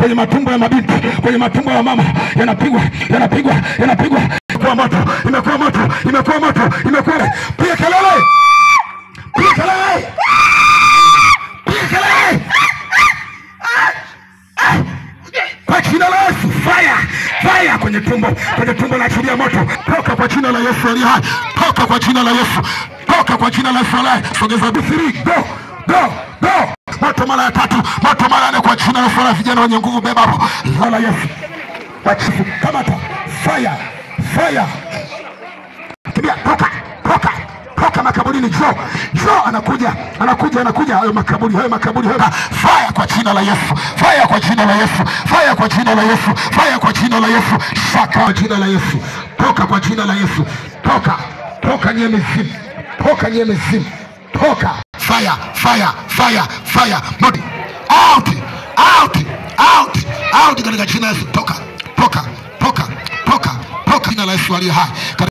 kwenye matumbo ya mabinti, kwenye matumbo ya mama, yanapigwa, yanapigwa, yanapigwa. Imekuwa moto, imekuwa moto, imekuwa moto, imekuwa. Piga kelele, piga kelele, piga kelele kwa jina la Yesu. Fire, fire kwenye tumbo, kwenye tumbo naachilia moto. Toka kwa jina la Yesu aliye hai, toka kwa jina la Yesu, toka kwa jina la Yesu aliye hai. Sogeza 3, go, go, go. Moto mara ya tatu, moto mara ya nne kwa jina la Yesu. Vijana wenye nguvu, beba hapo la Yesu. Kwa Yesu, kamata. Fire, fire. Kimbia, toka, toka, toka makaburini. Njoo, njoo, anakuja, anakuja, anakuja. Hayo makaburi, hayo makaburi, hayo. Fire kwa jina la Yesu, fire kwa jina la Yesu, fire kwa jina la Yesu, fire kwa jina la Yesu. Shaka kwa jina la Yesu, toka kwa jina la Yesu, toka, toka nyie mizimu, toka nyie mizimu, toka. Fire, fire, fire, fire. Moto. Out, out, out, out katika jina la Yesu. Toka, toka, toka, toka, toka. Jina la Yesu aliye hai.